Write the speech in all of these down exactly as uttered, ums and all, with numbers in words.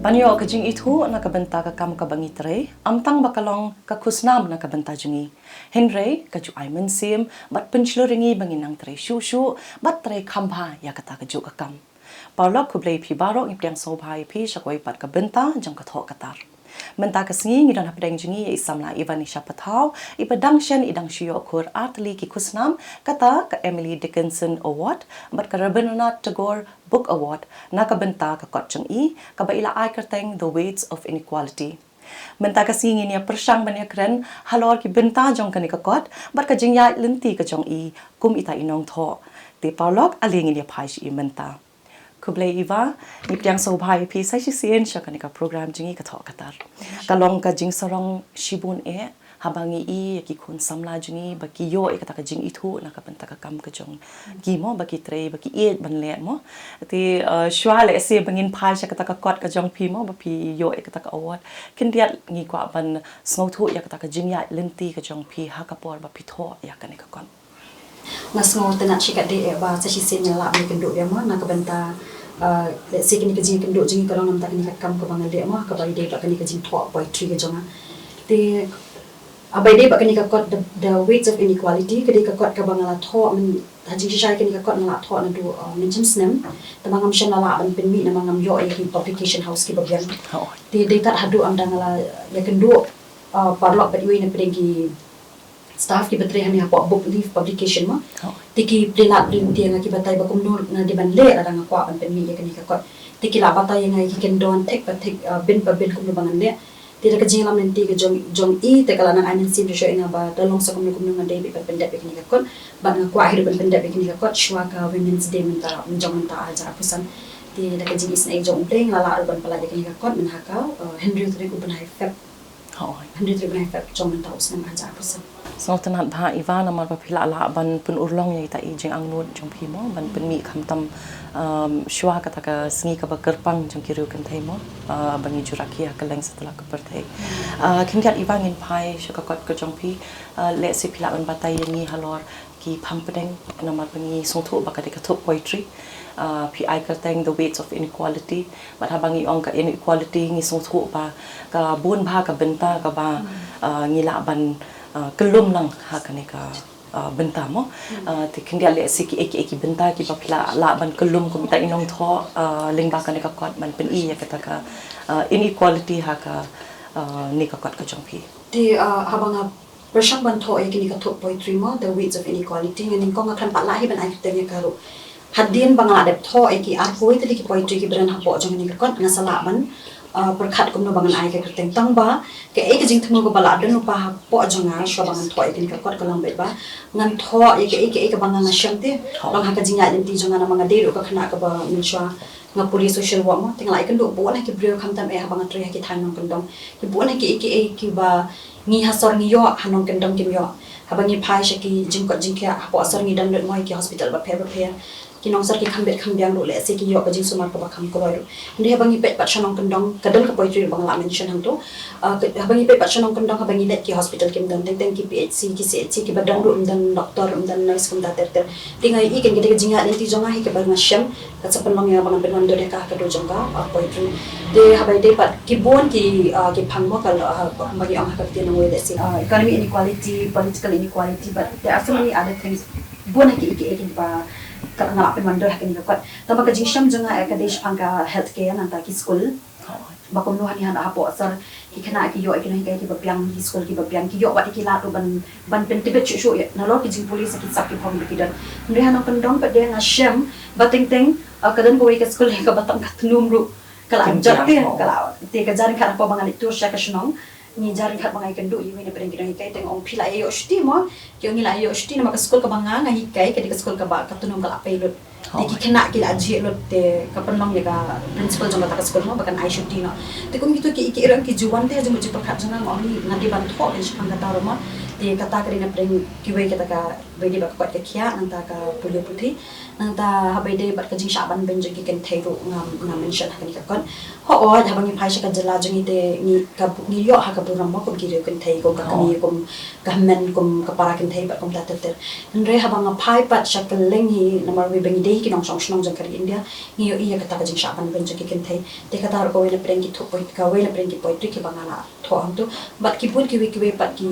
Ban ïoh ka jingithuh na ka bynta ka kam kaba ngi trei, ym tang ba ka long ka khusnam na ka bynta jong ngi, hynrei ka ju ai mynsiem bad pynshlur ïa ngi ba ngin nang trei shuh shuh bad trei kham bha ïa kata kajuh ka kam. Paralok, khublei phi baroh, ngi pdiang sngewbha ïa phi sha kawei pat ka bynta jong ka Thoh Ka Tar. Mynta ka sngi ngi don hapdeng jong ngi ïa i samla Evanisha Pathaw, iba dang shen i dang shu ïoh khur ar tylli ki khusnam, kata ka Emily Dickinson Award bad ka Rabindranath Tagore Book Award na ka bynta ka kot jong i kaba i la ai kyrteng The Weights of Inequality. Mynta ka sngi ngin ïa pyrshang ban ïakren halor ki bynta jong kane ka kot bad ka jingïaid lynti ka jong i kum ita i nongthoh. Te paralok, ale ngin ïa phai sha i mynta. Khublei Eva, ngi pdiang sngewbha ïa phi sa shisien sha kane ka program jong ngi, ka Thoh Ka Tar. Ka long ka jingsarong shibun eh haba ngi i ïa ki khun samla jong ngi ba ki ïoh ïa kata ka jingithuh na ka bynta ka kam ka jong ki mo, ba ki trei, ba ki ïeit ban leh mo. Te, uh, shuwa lehse ba ngin phai sha kata ka kot ka jong phi mo, ba phi ïoh ïa kata ka award, khyndiat ngi kwah ban sngewthuh ïa kata ka jingïaid lynti ka jong phi ha ka por ba phi thoh ïa kane ka kot. Nga sngewtynnat shikatdei eh ba sa shisien nga lah ban ïakynduh biang mo na ka bynta, uh, lehse kane ka jingïakynduh jong ngi ka long namar kane ka kam kaba nga leh mo, kaba ïadei bad kane ka jingthoh poetry ka jong nga. Te, uh, ba ïadei bad kane ka kot, The, The Weights of Inequality, ka dei ka kot kaba nga la thoh myn, ha jingshisha ïa kane ka kot nga la thoh naduh, uh, mynshem snem. Tangba ngam shym la lah ban pynmih namar ngam ïoh ïa ki publication house kiba biang. Te dei tad haduh ynda nga la ïakynduh, uh, paralok bad iwei na pdeng ki staff kiba trei hangne hapoh Book Leaf Publication mo. Te ki plie lad plie lynti ïa nga, ki batai ba kumno nga dei ban leh lada nga kwah ban pynmih ïa kane ka kot. Te ki la batai ïa nga ïa ki kyndon thik pa thik, uh, byn pa byn kumno ba ngan leh. Te da ka jingïalam lynti ka jong, jong i te ka la nang ai mynsiem shuh shuh ïa nga ba da long sa kumno kumno nga dei beit ban pyndep ïa kane ka kot. Bad nga kwah hi ruh ban pyndep ïa kane ka kot shuwa ka Women's Day mynta, mynjong mynta arhajar arphew san. Te da ka jingisynei jong U Blei nga la lah ruh ban pyllait ïa kane ka kot mynha ka, uh, hynriew tarik u bnai Feb. Hooid. Hynriew tarik bnai Feb jong mynta u snem arhajar arphew san. Sngewtynnat bha Eva namar ba phi la lah ban pynurlong ïa kita i jingangnud jong phi mo, ban pynmih khamtam, um, shuwa kata ka sngi kaba kyrpang jong ki riew kynthei mo, uh, ba ngi ju rakhe ha kylleng satlak ka pyrthei. Uh, khyndiat Eva ngin phai sha ka kot ka jong phi, uh, lehse phi lah ban batai ïa ngi halor ki phang pdeng, namar ba ngi sngewthuh ba ka dei ka thoh poetry. Ah, phi ai kyrteng The Weights of Inequality. Bad haba ngi ong ka inequality ngi sngewthuh ba ka bun bha ka bynta kaba, ah, ngi lah ban, ah, kyllum lang ha kane ka, ah, bynta mo. Ah, te khyndiat lehse kiei kiei ki bynta kiba phi lah, lah ban kyllum kum ita i nongthoh, ah, lyngba kane ka kot ban pyni ïa kata ka, ah, inequality ha ka, ah, ne ka kot ka jong phi. Te, ah, haba nga pyrshang ban thoh ïa kine ka thoh poetry mo, The Weights of Inequality, nga nyngkong nga khlem pat lah hi ban ai kyrteng ïa ka ruh. Hadien ba nga la dep thoh ïa ki arphew tylli ki poetry kiba don hapoh jong kane ka kot, nga sa lah ban, uh, pyrkhat kumno ba ngan ai ka kyrteng. Tangba kaei ka jingthmu kaba la don lypa hapoh jong nga shuwa ba ngan thoh ïa kane ka kot ka long beit ba ngan thoh ïa kaei kaei kaba nga nga shem te. Long ha ka jingïaid lynti jong nga namar nga dei ruh ka khynnah kaba mynshuwa nga pule social work mo, te nga la ïakynduh bun ha ki briew khamtam eh haba nga trei ha ki thaiñ nongkyndong. Ki bun ha kiei kiei kiba ngi ha sor ngi ïoh, ha nongkyndong kim ïoh. Haba ngi phai sha ki jingkoit jingkhiah hapoh sor ngi don lut mo ïa ki hospital bapher bapher. Ki nongsor ki kham bit kham biang ruh lehse ki ïoh ka jingsumar kaba kham kloi ruh. Hynrei haba ngi peit pat sha nongkyndong, ka don ka poetry ruh ba nga la mention hangto. Ah, ka, haba ngi peit pat sha nongkyndong, haba ngi leit ki hospital kim don teng teng, ki P H C, ki C H C kiba don ruh ym don doktor, ym don nurse kumta ter ter. Te nga ïohi kane ka dei ka jingïaid lynti jong nga hi kaba nga shem, ka sa pynlong ïa nga ba ngan pynwandur ïa ka ha ka dur jong ka, ah, poetry. Te haba ïadei pat ki bun ki, ah, ki phang mo ka, ah, ba ngi ong ha ka ktien nongwei lehse, ah, economic inequality, political inequality, but there are so many other things. Bun ha kiei kiei kiba ka nga lah pynwandur ha kane ka kot. Tangba ka jingshem jong nga eh ka dei shaphang ka healthcare nangta ki skul. Ba kumno hangne ha, hapoh sor ki khynnah ki ïoh ïa ki nonghikai kiba biang, ki skul kiba biang, ki ïoh wat ïa ki lad ruh ban, ban pyntbit shuh shuh ïa nalor ki jingpule sa ki sap ki phong ba ki don. Hynrei ha nongkyndong pat de nga shem ba teng teng, ah, ka don kawei ka skul kaba tang ka tnum ruh ka la jot te, ka la te ka jar ryngkat hapoh ba nga leit tour sha ka shnong. Ngi jar ryngkat ba nga ïakynduh ïa iwei na pdeng ki nonghikai te nga ong phi la ïoh shuti mo? Ki ong ngi la ïoh shuti namar ka skul kaba nga nga hikai ka dei ka skul kaba ka tnum ka la pei lut. Te ki khynnah ki la jhieh lut te ka pynlong ïa ka principal jong kata ka skul mo ba kan ai shuti noh. Te kum kito kiei kiei ruh ki ju wan te ha jingmut jingpyrkhat jong nga, nga ong nga dei ban thoh kein shaphang kata ruh mo. Te Kata ka dei na pdeng kiwei kata ka, ba dei bad ka kot ka khiah, nangta ka polio puthi, nangta haba dei bad ka jingshah ban beiñ jong ki kynthei ruh nga, nga mention ha kane ka kot. Hooid, haba ngi phai sha ka jylla jong ngi te ngi ka, ngi ïoh ha ka burom mo kum ki riew kynthei, kum ka kmie, kum ka hynmen, kum ka para kynthei bad kumta ter ter. Hynrei haba nga phai pat sha kylleng hi, namar ba ngi dei ki nongshong shnong jong ka ri India, ngi ïohi ïa kata ka jingshah ban beiñ jong ki kynthei. Te kata ruh kawei na pdeng ki thuh poi, kawei na pdeng ki poetry kiba nga la thoh hangto. Bad ki bun kiwei kiwei pat ki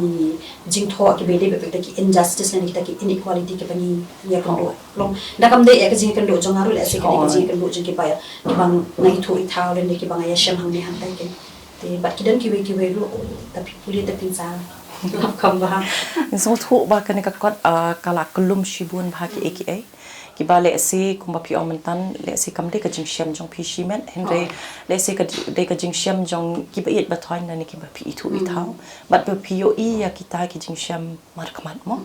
jingthoh kiba dei bad kita ki injustice lane kita ki inequality kiba ngi ïakynduh. Long da kam dei ïa ka jingkynduh jong nga ruh, lehse ka dei ka jingkynduh jong kiba ïa, kiba nga ithuh ithaw lane kiba nga ïashem hangne hangtai. Te bad ki don kiwei kiwei ruh, te phi pule te phin sa lap kham bha. Ngi sngewthuh ba kane ka kot, ah, ka la kyllum shibun bha kiei kiei. Kiba lehse kumba phi ong mynta, lehse kam dei ka jingshem jong phi shimet, hynrei lehse ka dei ka jingshem jong kiba ïeit ba thoiñ lane kiba phi ithuh ithaw. Bad ba phi ïohi ïa kita ki jingshem markhmat mo.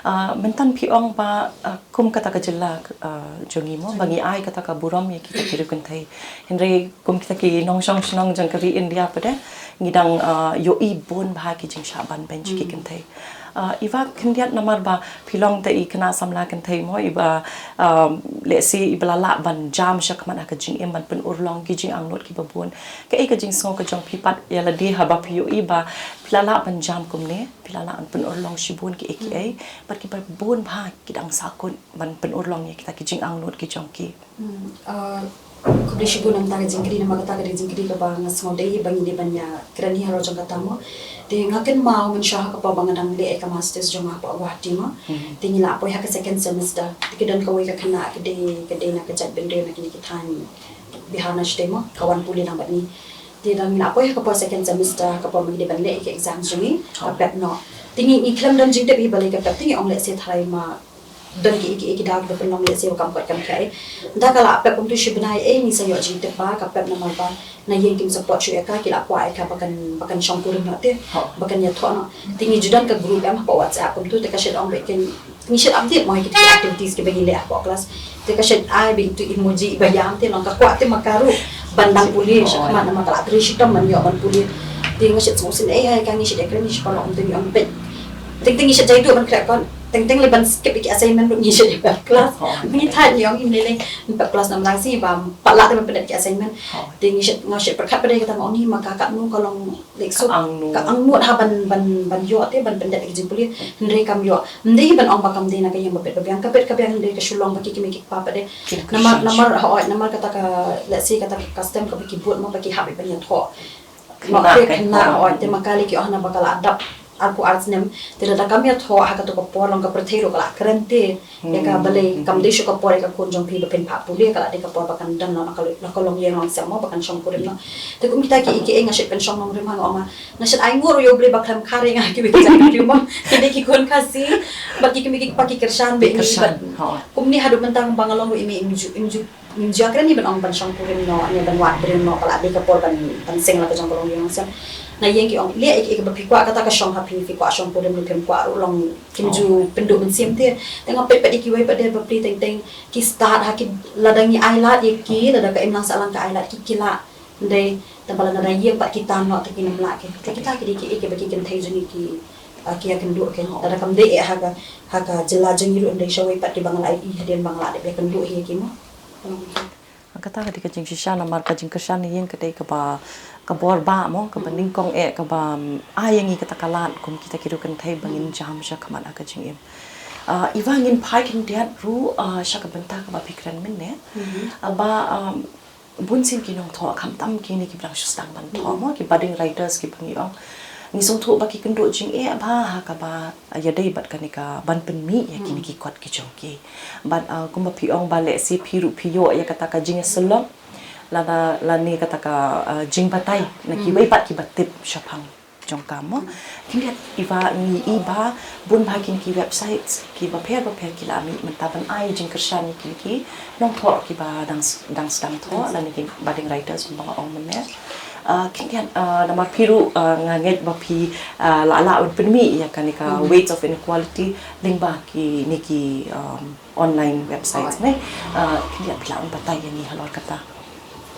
Ah, mynta phi ong ba, ah, kum kata ka jylla, ah, jong ngi mo, ba ngi ai kata ka burom ïa kita ki riew kynthei. Hynrei kum kita ki nongshong shnong jong ka ri India pat de, ngi dang, ah, ïohi bun bha ki jingshah ban beiñ jong ki kynthei. Ah, Eva, khyndiat namar ba phi long te i khynnah samla kynthei mo, Eva, ah, lehse Eva la lah ban jam shakhmat ha ka jingim ban pynurlong ki jingangnud kiba bun. Kaei ka jingsngew ka jong phi pat ïa lade haba phi ïohi ba phi la lah ban jam kumne, phi la lah ban pynurlong shibun kiei kiei, bad kiba bun bha ki dang sahkut ban pynurlong ïa kita ki jingangnud ki jong ki. Hmm, ah, khublei shibun namar kata ka jingkylli, namar kata ka dei ka jingkylli kaba nga sngew dei ba ngi dei ban ïakren hi halor jong kata mo. Te nga kynmaw mynshuwa ha ka por ba nga dang leh ïa ka masters jong nga hapoh Guwahati mo. Te ngi la poi ha ka second semester. Te ka don kawei ka khynnah ka dei, ka dei na ka jaitbynriew na kine ki thaiñ Bihar na shatei mo, ka wan pule lang bad ngi. Te dang ngi la poi ha ka por second semester, ha ka por ba ngi dei ban leh ïa ka exam jong ngi, ka pep noh. Te ngi, ngi khlem don jingtip hi balei ka pep, te ngi ong lehse tharai ma don kiei kiei ki daw kiba pynlong lehse ba kam koit kam khiah. Nda ka la pep kumtu shi bnai, eh, ngi sa ïoh jingtip ba ka pep namar ba na ïing kim support shuh ïa ka, ki la kwah ïa ka ba kan, ba kan shong kurim noh te, ba kan ïathoh noh. Te ngi ju don ka group em hapoh WhatsApp kumtu, te ka shait ong ba kan, ngi shait update mo ïa kita ki activities kiba ngi leh hapoh class. Te ka shait ai ba itu emoji ba ïam te, long ka kwah te ma ka ruh ban dang pule shakhmat namar ka la trei shitom ban ïoh ban pule. Te nga shait sngewsih, eh, hai ka ngi shait ïakren, ngi shait paralok kumtu, ngi ong peit. Teng teng ngi shait jai tu ban khreh kot. Teng teng leh ban skip ïa ki assignment ruh ngi shait ïa pep class. Ngi thait ngi ong ym lei lei ban pep class namar ngi ba pat lah te ban pyndep ki assignment. Te ngi shait, nga shait pyrkhat pat de kata, nga ong hi ma ka katno ka long, like, so ka angnud ha ban, ban, ban ïoh te ban pyndep ïa ki jingpule, hynrei kam ïoh. Ym dei ban ong ba kam dei na ka ïing ba peit ba biang, ka peit ka biang, hynrei ka shu long ba ki kmie ki kpa pat de. Namar, namar, hooid, namar kata ka, let's say, kata ka custom kaba ki bud mo ba ki hap ban ïathoh. Khynnah, khynnah, hooid, te ma ka lei ki ong hana ba ka la dap arphew ar snem, te lada kam ïathoh ha kato ka por long ka pyrthei ruh ka la kren te. Ïa ka balei kam dei shuh ka por ïa ka khun jong phi ba phin phah pule, ka la dei ka por ba kan don noh na ka, na ka longïing longsem mo, ba kan shong kurim noh. Te kum kita kiei kiei nga shait pynshong nongrim ha, nga ong ma nga shait ai nguh ruh ïa U Blei ba khlem khar ïa nga kiwei ki jait briew mo. Ki dei ki khun Khasi bad ki kmie ki kpa ki kyrshan bad ngi bad. Kumne haduh mynta kumba nga long ruh i mei im ju, im ju Ngim ju ïakren hi ban ong ban shong kurim noh ne ban wad briew noh, ka la dei ka por ban, ban seng la ka jong ka longïing longsem. Na ïing ki ong leh ïa kiei kiba phi kwah, kata ka shong ha phi, phi kwah shong kurim ne phim kwah ruh long, kim ju pynduh mynsiem te. Te nga peit pat ïa kiwei pat de bapli, teng teng ki stad ha ki, lada ngi ailad ïa ki, lada ka imlang sahlang ka ailad ki, ki la dei, te ba lada ïeng pat ki tan noh te kim lah ki. Te kita ki dei kiei kiba ki kynthei jong ngi ki, ah, ki ïakynduh ki. Lada kam dei eh ha ka, ha ka jylla jong ngi ruh, dei shawei pat kiba nga la ïohi hadien ba nga la dep ïakynduh hi ïa ki mo. Kata ka dei ka jingshisha namar ka jingkyrshan ïing ka dei kaba, ka bor bah mo, kaba nyngkong eh, kaba, mm, ai ïa ngi kata ka lad kum kita ki riew kynthei ba ngin jam shakhmat ha ka jingim. Ah, Eva, ngin phai khyndiat ruh, ah, sha ka bynta kaba phi kren mynne. Ah, ba, ah, bun sien ki nongthoh, khamtam kine kiba dang shu sdang ban thoh mo, ki budding writers kiba ngi ong. Ngi sngewthuh ba ki kynduh jingeh bha ha kaba ïadei bad kane ka ban pynmih ïa kine ki kot ki jong ki. Bad, ah, kumba phi ong ba lehse phi ruh phi ïoh ïa kata ka jingïasyllok lane, lane kata ka, ah, jingbatai na kiwei pat kiba tip shaphang jong ka mo. Khyndiat Eva, ngi i ba bun bha kine ki websites kiba pher ba pher ki la mih mynta ban ai jingkyrshan ïa kine ki nongthoh kiba dang s-, dang sdang thoh lane ki budding writers kumba nga ong mynne. Ah, khyndiat, ah, namar phi ruh, ah, nga ngeit ba phi, ah, la lah ban pynmih ïa kane ka Weights of Inequality lyngba kine ki, um, online websites ne. Ah, khyndiat phi lah ban batai ïa ngi halor kata.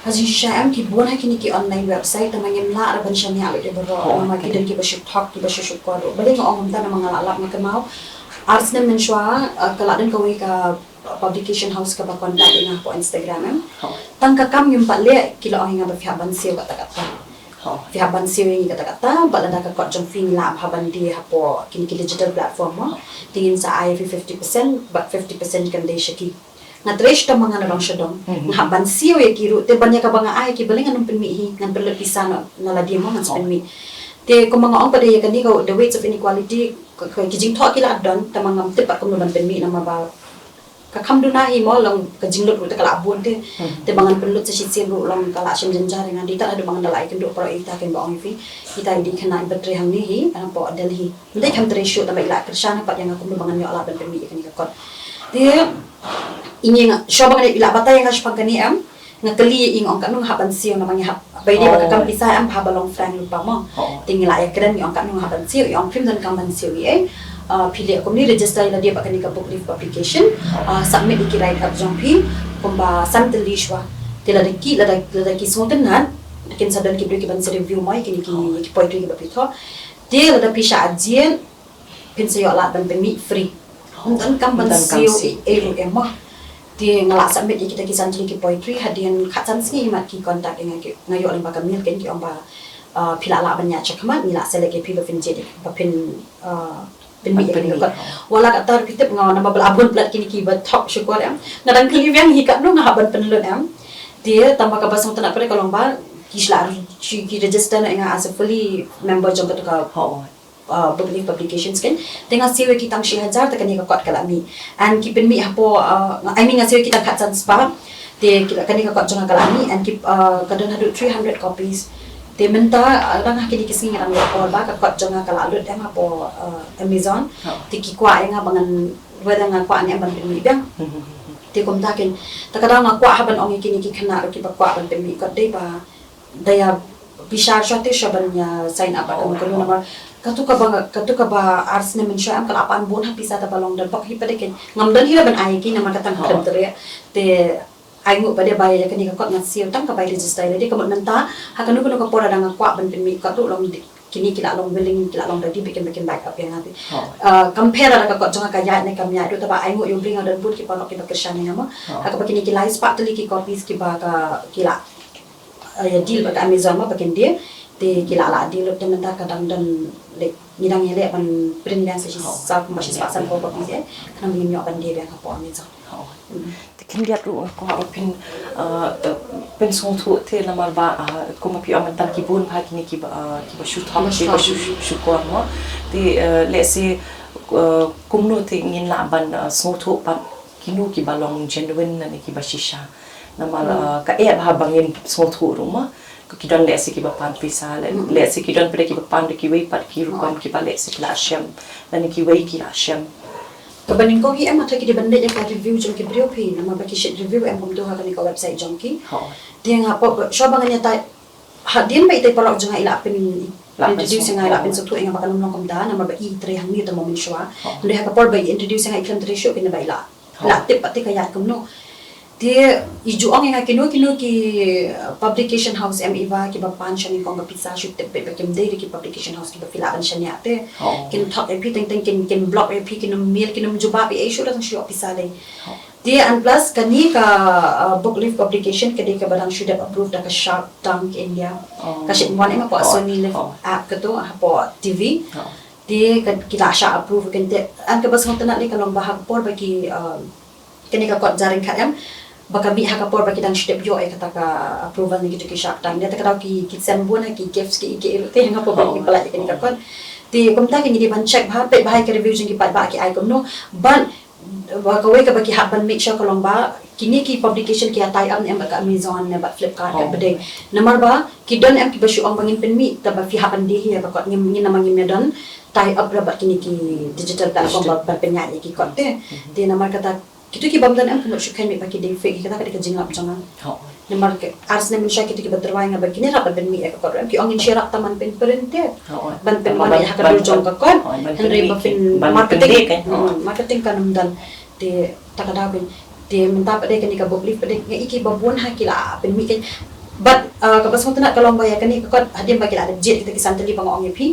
Ha jingshisha em, ki bun ha kine ki online website, tangba ngim lah ruh ban shaniah lut ïa baroh, namar ki don kiba shu thok, kiba shu shukor ruh. Balei nga ong kumta, namar nga la lap, nga kynmaw ar snem mynshuwa, eh, ka la don kawei ka publication house kaba contact ïa nga hapoh Instagram em. Tang ka kam ngim pat leh, ki la ong ïa nga ba phi hap ban siew katta katta. Phi hap ban siew ïa ngi katta katta, bad lada ka kot jong phi ngi lah ban die hapoh kine ki digital platform mo, te ngin sa ai ïa phi fifty percent, bad fifty percent kan dei sha ki. Nga trei sha tang ma nga na dong sha dong. Nga hap ban siew ïa ki ruh, te ban ïa kaba nga ai ïa ki, balei ngan ym pynmih hi, ngan pynlut pisa na, na lade mo, ngan sa pynmih. Te kumba nga ong pat, ïa kane ka, the weights of inequality, ka, ka, ki jingthoh ki la don, tangba ngam tip pat kumno ban pynmih, namar ba ka kham duna hi mo, long ka jinglut ruh te ka la bun te. Te ba ngan pynlut sa shisien ruh long ka la shem jynjar ïa nga, dei tang haduh ba ngan da la ïakynduh baroh ïa kita, kin ba ong ïa phi, kita i dei khynnah iba trei hangne hi, hapoh Delhi. Mynta i kham trei shuh, tangba i la kyrshan pat ïa nga kumno ba ngan ïoh lad ban pynmih ïa kane ka kot. Te i, nga, shuwa ba ngan, i la batai ïa nga shaphang kane em, nga kylli ïa i, nga ong katno nga hap ban siew, namar ngi hap, ba i dei ba ka kam pisa em, ba haba long franc lypa mo. Te ngi la ïakren, ngi ong katno nga hap ban siew, i ong phim donkam ban siew ei ei. Ah, phi leh kumne, register ïa lade bad kane ka book leaf publication, ah, submit ïa ki write up jong phi kumba san tylli shuwa. Te lada ki, lada, lada ki sngewtynnat, kin sa don ki briew kiban sa review mo ïa kine ki, ki poetry kiba phi thoh. Te lada phi shah jied, phin sa ïoh lad ban pynmih free. Ym donkam ban siew ei ei ruh em mo. Te nga la submit ïa kita ki san tylli ki poetry hadien khatsan sngi, imat ki contact ïa nga, ki, nga ïoh lyngba ka mail, kin ki ong ba, ah, phi la lah ban ïaid shakhmat, ngi la select ïa phi ba phin jied, ba phin, ah, pynmih ïa kane ka kot. Wat la katta ruh phi tip, nga, namar ba la bun palat kine kiba thok shukor em, nga dang kylli biang hi katno nga hap ban pynlut em. Te tangba kaba sngewtynnat pat ka long ba ki shu la, ki register noh ïa nga as a fully member jong katu ka, uh, book leaf publications, kan. Te nga siew ïa ki tang shi hajar, te kane ka kot ka la mih. And ki pynmih hapoh, uh, I mean, nga siew ïa ki tang khatsan spah. Te ki la, kane ka kot jong nga ka la mih, and ki, uh, ka don haduh three hundred copies. Te mynta, uh, dang ha kine ki sngi nga dang ïoh khubor ba ka kot jong nga ka la lut em hapoh, uh, Amazon. Te ki kwah ïa nga ba ngan, whether nga kwah ne em ban pynmih biang. Te kumta, kan. Te ka daw nga kwah hap ban ong ïa kine ki khynnah ruh kiba kwah ban pynmih kot, dei ba da ïa bishar shwa te sha ban ïa sign up bad ka mukulu, namar katu kaba, katu kaba ar snem mynshuwa em ka la pan bun ha pisa, te ba long da bok hi pat de, kan. Ngam don hi ruh ban ai ïa ki namar ka tang ha khlem treh. Te ai nguh pat de ba ïa kane ka kot nga siew tang ka bai register ïa lade, ka mut mynta ha kano kano ka por lada nga kwah ban pynmih kot ruh long de, kine ki la long willing, ki la long ready ba kin, ba kin back up ïa nga te. Uh, compare lada ka kot jong nga ka ïaid ne kam ïaid ruh, te ba ai nguh ïa u Blei, nga don bun ki paralok kiba kyrshan ïa nga mo. Ha kaba kine ki lai spah tylli ki copies kiba ka, ki la, uh, ïa deal bad ka Amazon mo ba kin die, te ki la, la deal lut, te mynta ka dang don, like, ngi dang ïaleh ban print biang sa shi, sa kumba shi spah san phew copies, eh, khnang ba ngin ïoh ban die biang hapoh Amazon. Te khyndiat ruh nga kwah ba phin, uh, uh, pynsngewthuh te, namar ba, uh, kumba phi ong mynta ki bun bha kine kiba, uh, kiba shu thok, kiba shu, shu, shukor mo. Te, uh, lehse, uh, kumno te ngin lah ban, uh, sngewthuh pat kino kiba long genuine lane kiba shisha. Namar, uh, ka eh bha ba ngin sngewthuh ruh mo. Ki don lehse kiba pan pisa, le-, lehse ki don pat de kiba pan da kiwei pat ki rukom kiba lehse ki la shem, lane kiwei ki la shem. Kaba nyngkong hi em, hata ki dei ban leit ïa ka review jong ki briew phi, namar ba ki shait review em kumto ha kane ka website jong ki. Te nga pop, shuwa ba ngan ïatai, hadien ba itai paralok jong nga i la pyn, introduce ïa nga, i la pynsngewthuh ïa nga ba kan ym long kumta, namar ba i trei hangne te mo mynshuwa. Hynrei ha ka por ba i introduce ïa nga i khlem trei shuh, kane ba i la la tip pat te ka ïaid kumno. Te i ju ong ïa nga kino kino ki, uh, publication house em Eva kiba pan sha nyngkong ka pisa, shu tip beit ba kim dei ruh ki publication house kiba phi lah ban shaniah te. Kin thok ïa phi teng teng, kin, kin block ïa phi, kin ym mail, kin ym jubab ei ei shuh, la tang shu ïoh pisa dei. Te and plus kane ka, uh, book leaf publication ka dei kaba dang shu dep approve da ka Shark Tank India. Ka shait wan em hapoh Sony Liv app katu, hapoh T V. Te ka, ki la shah approve, kan, te, and kaba sngewtynnat lei ka long ba ha ka por ba ki, um, kane ka kot Jaryngkhat em, ba ka mih ha ka por ba ki dang shu dep ïoh ïa kata ka approval na kitu ki Shark Tank. Te ka daw ki, ki send bun ha ki gifts ki, ki ruh te ha ka por ba ki pynlait ïa kane ka kot. Te kumta ki ngi dei ban check bha, peit bha ïa ka review jong ki paidbah ki ai kumno. Bad ba kawei kaba ki hap ban make sure ka long ba kine ki publication ki ïa tie up ne em bad ka Amazon ne bad Flipkart, ka ba dei. Namar ba ki don em kiba shu ong ba ngin pynmih, te ba phi hap ban die hi ïa ka kot, ngin, ngin namar ngim ïa don tie up ruh bad kine ki digital platform ba, ban pynïaid ïa ki kot te. Te namar kata kitu ki bym don em, ka mut shu kheiñ beit ba ki dei fake, kata ka dei ka jinglap jong nga. Namar ka ar snem mynshuwa kitu kiba tyrwa ïa nga ba kine ruh ban pynmih ïa ka kot ruh em, ki ong ngin shu ïarap tang ban pynprint te. Ban pynwan ïa ha ka dur jong ka kot. Hynrei ba pyn marketing, marketing kam don. Te ta ka daw pyn Te mynta pat de kane ka book leave pat de nga i ki ba bun ha ki la pynmih kein. But uh, kaba sngewtynnat ka long ba ïa kane ka kot hadien ba ki la dep jied kita ki san tylli ba nga ong ïa phi.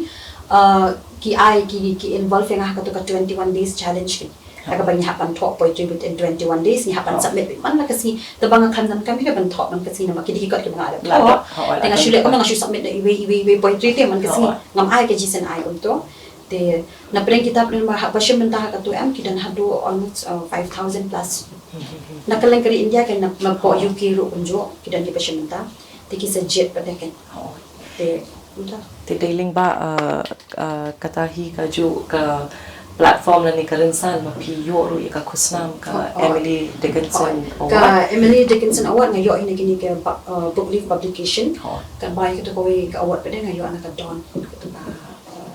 Uh, ki ai ki ki involve ïa nga ha katu ka twenty-one days challenge kein. Ha kaba ngi hap ban thoh poetry within twenty-one days, ngi hap ban submit man la ka sngi. Te ba nga khlem donkam hi ban thoh man ka sngi namar ki dei ki kot kiba nga la dep thoh. Te nga shu leh kumba nga shu submit da iwei iwei iwei poetry te man ka sngi. Ngam ai ka jingïaseng ai kumto. Te na pdeng kita pdeng ba haba shim bynta ha katu em ki don haduh almost uh, five thousand plus. Na kylleng ka ri India kein, na, napoh U K ruh kumjuh ki don kiba shim bynta. Te ki sa jied pat de kein. Te kumta. Te dei lyngba uh, uh, kata hi kajuh ka platform lane ka rynsan ba phi ïoh ruh ïa ka khusnam ka Emily Dickinson Award. Ka Emily Dickinson Award nga ïoh hi na kine ki uh, book leaf publication. Ka bai katu kawei ka award pat de nga ïoh na ka Dawn. Katu ka uh,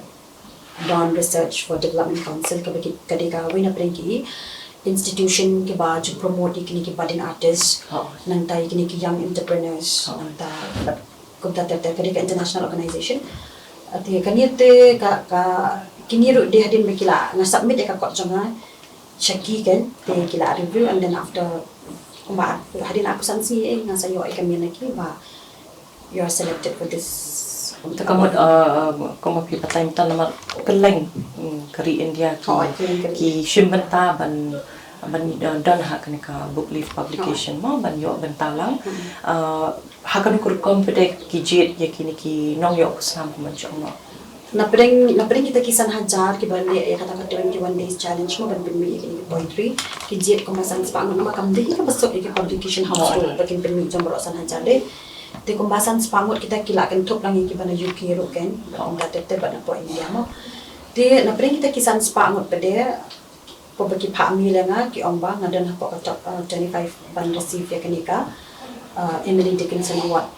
Dawn Research for Development Council kaba ki, ka dei kawei na pdeng ki institution kiba ju promote ïa kine ki budding artists, nangta ïa kine ki young entrepreneurs, nangta kumta ter ter, ka dei ka international organization. Te kane te ka, ka kine ruh dei hadien ba ki la, nga submit ïa ka kot jong nga sha ki kein, te ki la review and then after kumba hadien arphew san sngi eh nga sa ïoh ïa ka mail na ki ba you are selected for this. Te ka mut uh, uh, kumba phi batai mynta namar kylleng mm, ka ri India ki, ki shim bynta ban ban uh, don ha kane ka book leaf publication mo ban ïoh bynta lang. Uh, ha kano ka rukom pat de ki jied ïa kine ki nongïoh khusnam kumba jong mo? Na pdeng, na pdeng kita ki san hajar kiba leh ïa kata ka twenty-one days challenge mo ban pynmih ïa kine ki poetry, ki jied kumba san spah ngut namar kam dei kaba sot ïa ki publication house ruh ba kin pynmih jong baroh san hajar de. Te kumba san spah ngut kita ki la kynthup lang ïa kiba na U K ruh kein, kumta ter ter bad napoh India mo. Te na pdeng kita ki san spah ngut pat de, kumba ki phah mail ïa nga ki ong ba nga don hapoh ka top uh, twenty-five ban receive ïa kane ka uh, Emily Dickinson Award.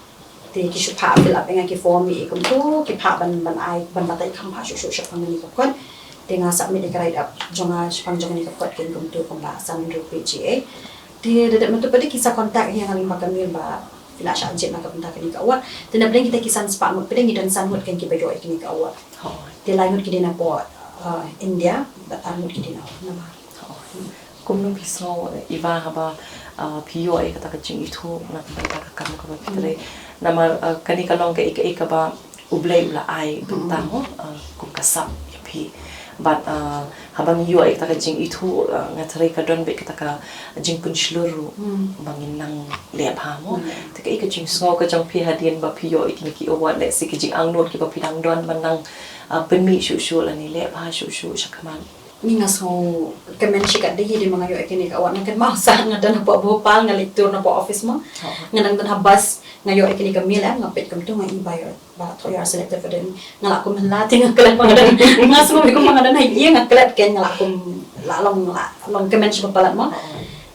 Te ki shu phah fill up ïa nga ki form ïa kumto, ki phah ban ban ai ban batai kham phah shuh shuh shaphang kane ka kot. Te nga submit ïa ka write up jong nga shaphang jong kane ka kot kein kumto kumba san hynriew page ïa. Te da dep mynta pat de ki sa contact ïa nga lyngba ka mail ba phi la shah jied na ka bynta kane ka award. Te na pdeng kita ki san spah ngut pat de ngi don san ngut kein kiba ïoh ïa kane ka award. Te lai ngut ki dei napoh uh, India bad ar ngut ki dei na Myanmar. Kumno phi sngew Eva haba uh, phi ïoh ïa kata ka jingithuh na ka bynta ka kam kaba phi trei? Namar uh, kane ka long kaei kaei kaba U Blei u la ai bynta mo uh, kum ka sap ïa phi. Bad uh, haba ngi ïoh ïa kata ka jingithuh uh, nga trei ka don bad kata ka jingpynshlur ruh ba ngin nang leh bha mo. Te kaei ka jingsngew ka jong phi hadien ba phi ïoh ïa kine ki award, lehse ki jingangnud kiba phi dang don ban nang uh, pynmih shuh shuh lane leh bha shuh shuh shakhmat? Ni nga sngew kmen shikatdei hi dei ma nga ïoh ïa kane ka award, nga kynmaw sa nga don hapoh Bhopal nga leit tour napoh office mo. Nga dang don ha bus nga ïoh ïa kane ka mail em, nga peit kumto nga i ba ïoh ba thoh you are selected for the, nga lah kum hynla te nga klet ma nga don, nga sngew kum ma nga don ha ïing nga klet kein, nga lah kum lah long lah long kmen shibun palat mo.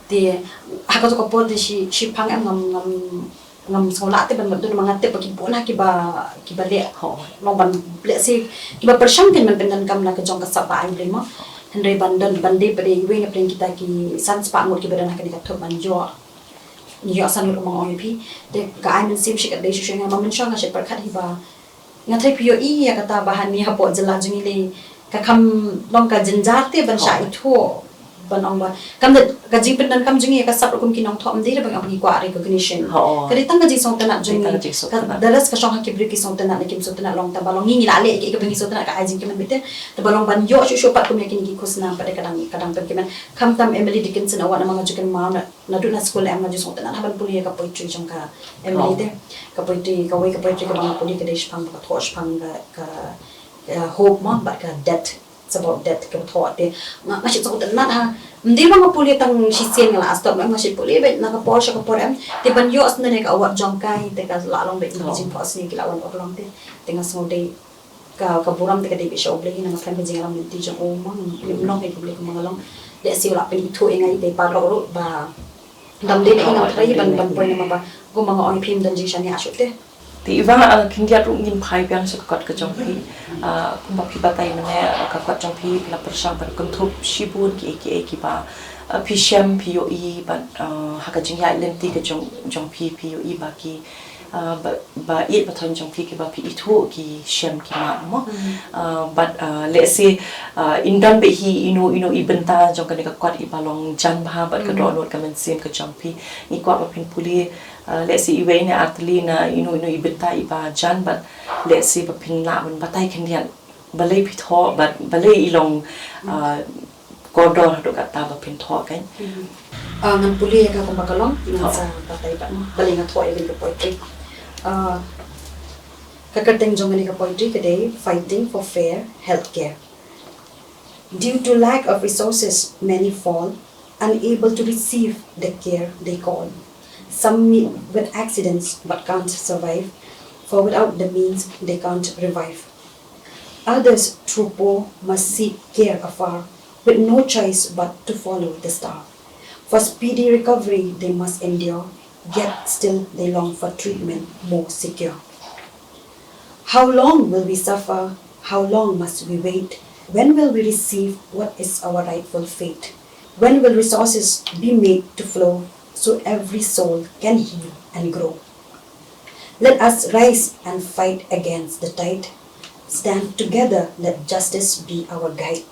Te ha kato ka por te shi shipang em ngam ngam ngam sngew lah te ban mut dun ma nga tip ba ki bun ha kiba kiba leh. Long ban leh si kiba pyrshang kein ban pyndonkam na ka jong ka sap ba ai Blei mo. Hynrei ban don ban dei pat de iwei na pdeng kita ki san spah ngut kiba don ha kane ka thup ban ïoh. Ïoh san ngut, ma nga ong ïa phi. Te ka ai mynsiem shikatdei shuh shuh ïa nga, ma mynshuwa nga shu pyrkhat hi ba nga tharai phi ïohi ïa kata ba hangne hapoh jylla jong ngi lei ka kham long ka jynjar te ban shah ithuh ban ong ba kam da ka jingpyndonkam jong ngi ïa ka sap ruh kum ki nongthoh, ym dei ba ngi kwah recognition. Ka dei tang ka jingsngewtynnat jong ngi. Ka the rest ka shong ha ki briew ki sngewtynnat ne kim sngewtynnat, long tang ba long ngi ngi la leh ïa kiei kiba ngi sngewtynnat ka ai jingkmen beit te. Te ba long ban ïoh shuh shuh pat kum ïa kine ki khusnam pat de ka dang ka dang pynkmen. Khamtam Emily Dickinson Award namar nga ju kynmaw na naduh na skul em nga ju sngewtynnat haba pule ïa ka poetry jong ka Emily te. Ka poetry, kawei ka poetry kaba nga pule ka dei shaphang ba ka thoh shaphang ka, ka, ka hope mo bad ka death. It's about death ka thoh te. Nga nga shu sngewtynnat ha. Ym dei ba nga pule tang shisien nga la stop, nga shu pule beit na ka por sha ka por em. Te ban ïoh sdang ïa ka award jong ka te ka la long beit na ka jingphohsniew ki la wan urlong te. Te nga sngewdei ka, ka burom te ka dei beit sha U Blei, nga khlem ka jingïalam lynti jong u mo, ngim long ïa U Blei kumba nga long. Lehse u la pynithuh ïa nga ïa i paralok ruh ba dam dei na i, ngam tharai ban ban poi namar ba kumba nga ong ïa phi ym don jingshaniah shuh te. Te Eva, uh, khyndiat ruh ngin phai biang sha ka kot ka jong phi. Uh, kumba phi batai mynne, uh, ka kot jong phi phi la pyrshang ban kynthup shibun kiei kiei kiba uh, phi shem, phi ïohi bad uh, ha ka jingïaid lynti ka jong jong phi, phi ïohi ba ki Uh, ba, ba ïeit ba thoh jong phi kiba phi ithuh ki shem ki mad mo. Uh, but uh, let's say uh, in don bad hi ino ino i bynta jong kane ka kot iba long jan bha bad ka dohnud ka mynsiem ka jong phi. Ngi kwah ba phin pule uh, let's say iwei ne ar tylli na ino ino i bynta iba jan bad let's say ba phin lah ban batai khyndiat balei phi thoh bad balei i long uh, kordor haduh katta ba phin thoh kan. Uh, ngan pule ïa ka kumba ka long ngan sa batai bad mo balei nga thoh ïa ka poetry. Uh, ka kyrteng jong ka poetry ka dei Fighting for Fair Healthcare. Due to lack of resources, many fall unable to receive the care they call. Some meet with accidents but can't survive, for without the means they can't revive. Others, through poor, must seek care afar, with no choice but to follow the star. For speedy recovery they must endure, yet still they long for treatment more secure. How long will we suffer? How long must we wait? When will we receive what is our rightful fate? When will resources be made to flow so every soul can heal and grow? Let us rise and fight against the tide. Stand together, let justice be our guide.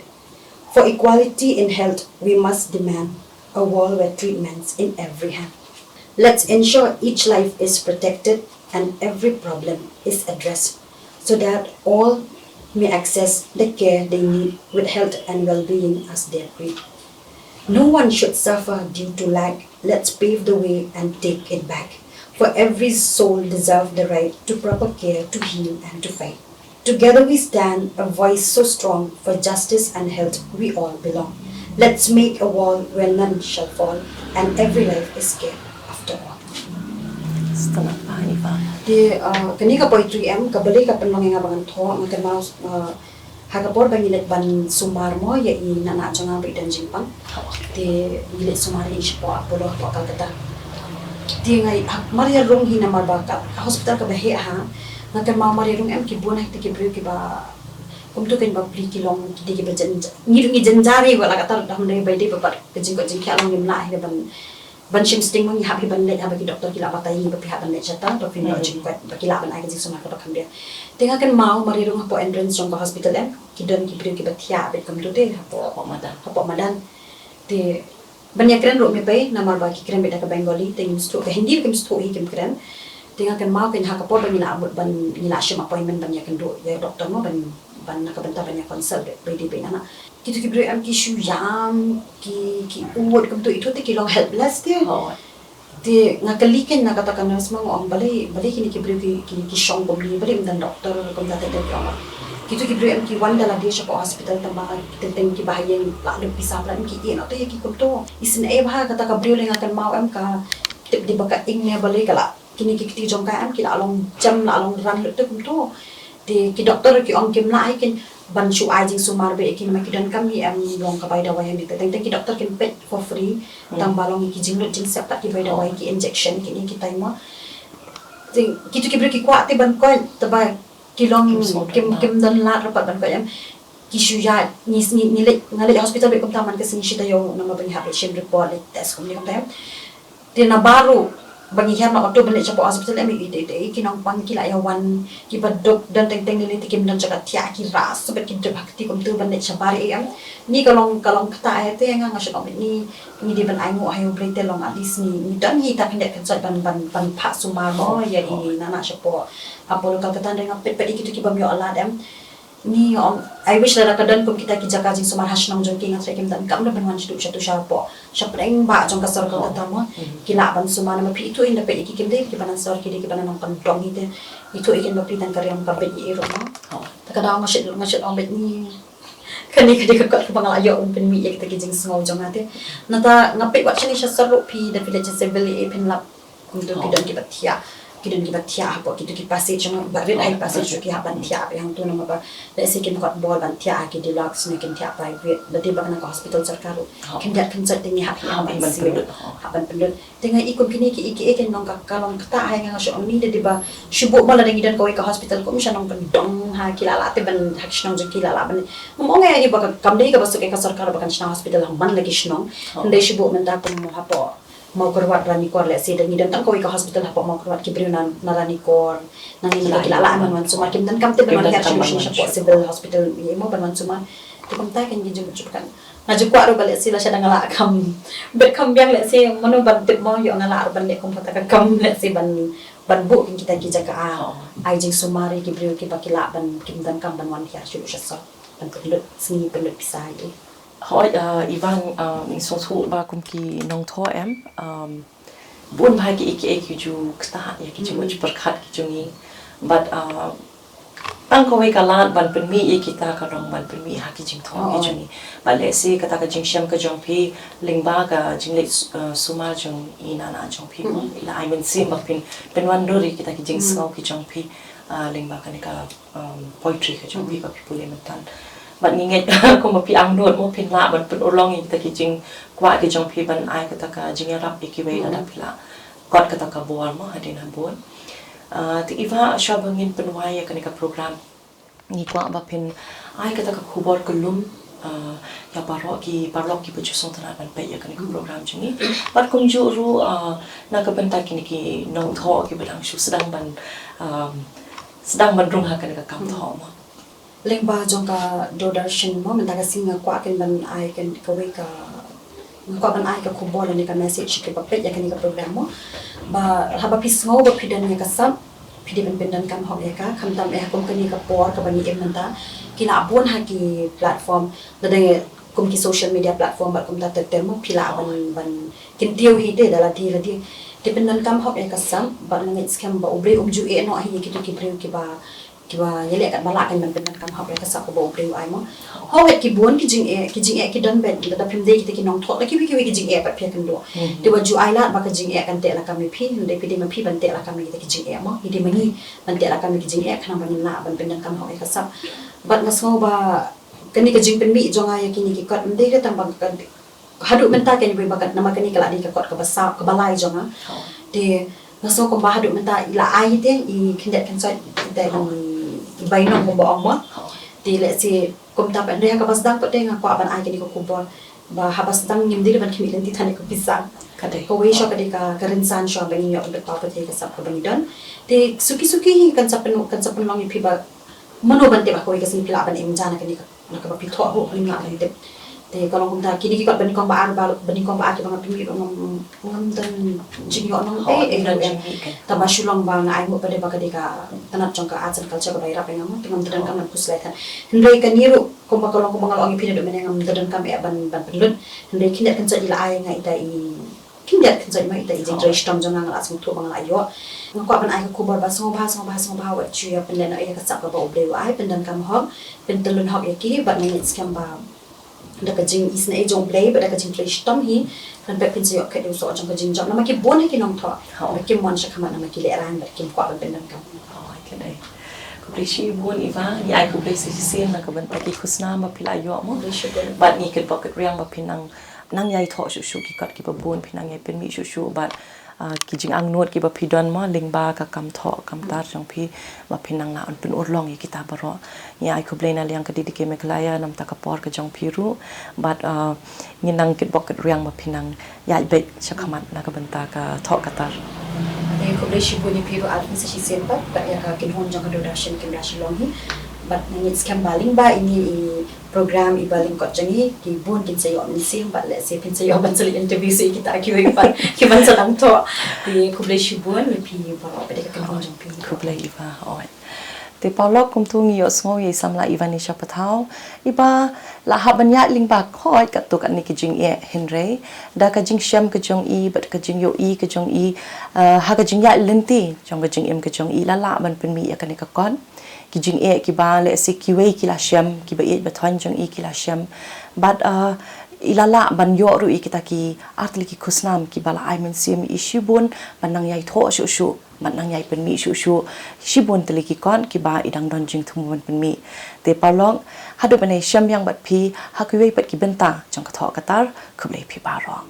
For equality in health, we must demand a world where treatments in every hand. Let's ensure each life is protected and every problem is addressed so that all may access the care they need with health and well-being as their creed. No one should suffer due to lack. Let's pave the way and take it back. For every soul deserves the right to proper care, to heal and to fight. Together we stand, a voice so strong for justice and health we all belong. Let's make a wall where none shall fall and every life is cared after all. Stop pa ni pa. Te uh, kane ka poetry em ka balei ka pynlong ïa nga ba ngan thoh nga kynmaw uh, ha ka por ba ngi leit ban sumar mo ïa i nana jong nga ba i don jingpang. Te ngi leit sumar ïa i shapoh Apollo hapoh Calcutta. Te nga i ha mar ïa rung hi namar ba ka hospital kaba heh ha nga kynmaw mar ïa rung em ki bun ha kita ki briew kiba kumtu kan ba pli ki long ki dei kiba jan ngi ngi jan jari wala kata da hum dei bai dei ba ka jingkot jingkhiah long ngim lah hi ban ban shim sting mo ngi hap hi ban leit haba ki doktor ki lah batai ngi ba phi hap ban leit shata ba phin ïoh jingkot ba ki lah ban ai ka jingsumar kaba kham biang. Te nga kynmaw mar ïa rung hapoh entrance jong ka hospital em ki don ki briew kiba thiah bad kumtu te hapoh Hapoh madan. Hapoh madan. Te ban ïakren ruh me pei namar ba ki kren bad da ka Bengali te ngim sngewthuh ka Hindi kim sngewthuh hi kim kren. Te nga kynmaw kein ha ka por ba ngi lah mut ban ngi lah shim appointment ban ïakynduh ïa doktor mo ban ban na ka bynta ban ïa consult bad bai dei bad nana. Kitu ki briew em ki shu ïam ki ki ud kumtu itu te ki long helpless te. Te nga kylli kein na kata ka nurse ma nga ong balei balei kine ki briew ki ki ki shong kumne balei ym don doktor kumta te te ki ong. Kitu ki briew em ki wan da lade shapoh hospital tang ba teng teng kiba ha ïing la lut pisa pla em ki ïeh noh te ïa ki kumtu. Isynei bha kata ka briew lei nga kynmaw em ka tip dei ba ka ing ne balei ka la kine ki kti jong ka em ki la long jam la long ran lut te kumtu. Te ki doktor ki ong kim lah hi kein ban shu ai jingsumar bad ïa ki namar ki donkam hi em long ka bai dawai hangne te teng teng ki doktor kin peit for free tang ba long ki jinglut jingsep pat ki bai dawai ki injection kine ki tai mo. Te kitu ki briew ki kwah te ban koit te ba ki long kim kim don lad ruh pat ban koit em. Ki shu ïaid ngi ngi ngi leit nga leit hospital bad kumta man ka sngi shi taïew namar ba ngi hap leit shim report leit test kumne kumta em. Te na baroh ba ngi hiar na auto ban leit shapoh hospital em ite ite ki nongpang ki la ïa wan kiba duk don teng teng lili te kim don jaka thiah ki ras bad ki dep ha kti kumtu ban leit shabar em. Ni ka long ka long kata ai te nga nga shu ong ni ni dei ban ai nguh ha U Blei te long at least ni ni don hi ta khyndiat khynsoit ban ban ban phah sumar mo ïa i nana shapoh Apollo Calcutta nga peit peit ïa kitu kiba ym ïoh lad em. Ni ong I wish lada ka don kum kita ki jaka jingsumar ha shnong jong ki nga trai kim don kam da ban wan shatu shatu shapoh shapdeng ba jong ka circle kata mo ki lah ban sumar namar phi ithuh in da peit ïa ki kim dei kiba nang sor ki dei kiba nang pyndonkam hi te ithuh ïa kin ba phi tang ka riam ka bit ïa i ruh mo. Ta ka daw nga shit nga shit ong bad ni kane ka dei ka kot kaba nga la ïoh ban pynmih ïa kita ki jingsngew jong nga te. Nata nga peit wat shane sha sor ruh phi da phi leit sha civil ïa i phin lap Kumtu ki don kiba thiah, ki don kiba thiah hapoh kitu ki passage, ba rit ha i passage ki hap ban thiah ba hangtu namar ba lehse kim kot bor ban thiah ha ki deluxe ne kim thiah private. Lada ba kane ka hospital sorkar ruh khyndiat khynsoit te ngi hap hi ha I C U, hap ban pynlut. Te nga i kum kine ki i ki i kin long ka ka long kata ha i nga nga shu ong ni da dei ba shu buh ma lada ngi don kawei ka hospital kum sha nongkyndong ha ki la la te ban ha ki shnong jong ki la la ban. Ngam ong ïa i ba ka kam dei kaba suk ïa ka sorkar ba kan shna hospital ha man la ki shnong. Hynrei shu buh mynta kum hapoh Mawkyrwat, Ranikor, lehse da ngi don tang kawei ka hospital hapoh Mawkyrwat, ki briew na, na Ranikor nangne mynta ki la lah ban wan sumar, kim donkam te ban wan hiar shuh shuh shapoh civil hospital ïa mo ban wan sumar. Te kumta kan ki jingmut shuh kan. Nga ju kwah ruh ba lehse lashai da nga lah kam bit kam biang, lehse mano ban tip mo, ïoh nga lah ruh ban leh kum kata ka kam, lehse ban, ban buh kin kita ki jaka ai jingsumar ïa ki briew kiba ki lah ban, kim donkam ban wan hiar shuh shuh shasoh ban pynlut sngi, pynlut pisa ïa. Hooid, ah, Ivan, ah, ngi sngewthuh ba kum ki nongthoh em, um, bun bha ki, ki, ki ju ktah ïa ki jingmut pyrkhat ki jong ngi. Bad, ah, tang kawei ka lad ban pynmih ïa kita ka long ban pynmih ha ki jingthoh ki jong ngi. Bad lehse kata ka jingshem ka jong phi lyngba ka jingleh s-, ah, sumar jong i nana jong phi mo, i la ai mynsiem ba phin pynwandur ïa kita ki jingsngew ki jong phi, ah, lyngba kane ka um, poetry ka jong phi ba phi pule mynta. Bad ngi ngeit kumba phi angnud mo phin lah ban pynurlong ïa kita ki jingkwah ki jong phi ban ai kata ka jingïarap ïa kiwei lada phi lah kot kata ka bor mo hadien habud. Ah, te Iva, shuwa ba ngin pynwai ïa kane ka program, ngi kwah ba phin ai kata ka khubor ka lum, ah, ïa baroh ki paralok kiba ju sngewtynnat ban peit ïa kane ka program jong ngi. Bad kumjuh ruh, ah, na ka bynta kine ki nongthoh kiba dang shu sdang ban, um, sdang ban rung ha kane ka kam thoh mo. Lyngba jong ka Doordarshan mo, mynta ka sngi nga kwah kin ban ai kin kawei ka, nga kwah ban ai ka khubor lane ka message sha kiba peit ïa kane ka program mo. Ba haba phi sngew ba phi don ïa ka sap, phi dei ban pyndonkam hok ïa ka, khamtam eh ha kum kane ka por kaba ngi im mynta. Ki la bun ha ki platform, lada kum ki social media platform bad kumta ter ter mo, phi lah ban, ban kyntiew hi te da lade lade. Te pyndonkam hok ïa ka sap, bad nga ngeit skhem ba U Blei um ju eh noh hi ïa kito ki briew kiba, kiba ïaleh katba lah kan ban pyndonkam hok ïa ka sap kaba U Blei u ai mo. Hooid, ki bun ki jingeh, ki jingeh ki don beit, lada phim dei kita ki nongthoh, da kiwei kiwei ki jingeh pat phi ïakynduh. Te wat ju ai lad ba ka jingeh kan teh lakam ïa phi, hynrei phi dei ma phi ban teh lakam ïa kita ki jingeh mo, phi dei ma ngi ban teh lakam ïa ki jingeh, khnang ba ngin lah ban pyndonkam hok ïa ka sap. Bad nga sngew ba kane ka jingpynmih jong nga ïa kine ki kot, ym dei re tang ba ka, haduh mynta kane ba, namar kane ka la dei ka kot kaba saw, kaba lai jong nga. Te nga sngew kumba haduh mynta i la ai te i khyndiat khynsoit te i, i bainong kumba ong mo. Te lehse kumta pat, hynrei ha kaba sdang pat te nga kwah ban ai kane ka khubor ba haba sdang ngim dei ban khmih lynti than ïa ka pisa. Kawei shuwa ka dei ka, ka rynsan shuwa ba ngin ïoh ban pynpaw pat ïa ka sap kaba ngi don. Te suki suki hi kan sa pyn, kan sa pynlong ïa phi ba mano ban tip ba kawei ka sngi phi lah ban im ja na kane ka, na kaba phi thoh ruh ngim lah ban tip. Te ka long kumta, kine ki kot banyngkong ba ar ba, banyngkong ba ar kiba nga pynmih ruh ngam, ngam don jingïoh nong eh eh ruh em. Tangba shu long ba nga ai nguh pat de ba ka dei ka tnat jong ka arts and culture kaba ïarap ïa nga mo, te ngam da donkam ban khuslai than. Hynrei kane ruh kumba ka long, kumba nga la ong ïa phi naduh mynne, ngam da donkam eh ban, ban pynlut. Hynrei khyndiat khynsoit i la ai nga ita i khyndiat khynsoit mo, ita i jingtrei shitom jong nga, nga la sngewthuh ba nga la ïoh. Nga kwah ban ai ka khubor ba sngewbha, sngewbha, sngewbha wat ju ïa pynlehnoh ïa ka sap kaba U Blei u ai, pyndonkam hok, pyntyllun hok ïa ki, bad nga ngeit skhem ba da ka jingisynei jong U Blei bad da ka jingtrei shitom hi, kan pep phin sa ïoh khet da u soh jong ka jingjop, namar ki bun hi ki nongthoh ba kim wan sha khmat namar ki lehraiñ bad kim kwah ban pyndonkam. Khublei shibun Iva, ngi ai khublei sa shisien na ka bynta ki khusnam ba phi la ïoh mo. Bad ngi kitbok kitrwiang ba phin nang, nang ïai thoh shuh shuh ki kot kiba bun, phin nang ïai pynmih shuh shuh bad, ah, ki jingangnud kiba phi don mo lyngba ka kam thoh kam tar jong phi, ba phin nang lah ban pynurlong ïa kita baroh. Ngi ai khublei na liang ka D D K Meghalaya namar ka por ka jong phi ruh, bad, ah, ngi nang kitbok kitrwiang ba phin nang ïaid beit sha khmat na ka bynta ka thoh ka tar. Te khublei shibun ïa phi ruh arphew sa shisien pat, bad ïa ka kynhun jong ka Doordarshan Kendra Shillong hi. Bad nga ngeit skhem ba lyngba ine i program iba lyngkot jong ngi, ki bun kin sa ïoh mynsiem, bad lehse phin sa ïoh ban sa leit interview sa ïa kita kiwei pat kiban sa dang thoh. Te khublei shibun ïa phi baroh bad ïa ka kynhun jong phi. Khublei Iva, oi. Te paralok, kumto ngi ïohsngew ïa i samla Ivanisha Pathaw, iba la hap ban ïaid lyngba khoit katto katne ki jingeh, hynrei da ka jingshem ka jong i bad ka jingïohi ka jong i, eh, ha ka jingïaid lynti jong ka jingim ka jong i, la lah ban pynmih ïa kane ka kot. Ki jingeh kiba lehse kiwei ki la shem, kiba ïeit ba thoiñ jong i ki la shem. Bad, eh, i la lah ban ïoh ruh ïa kita ki artylli ki khusnam kiba la ai mynsiem ïa i shibun ban nang ïai thoh shuh shuh, ban nang ïai pynmih shuh shuh shibun tylli ki kot kiba i dang don jingthmu ban pynmih. Te paralok, haduh ban ïashem biang bad phi ha kiwei pat ki bynta jong ka thoh ka tar, khublei phi baroh.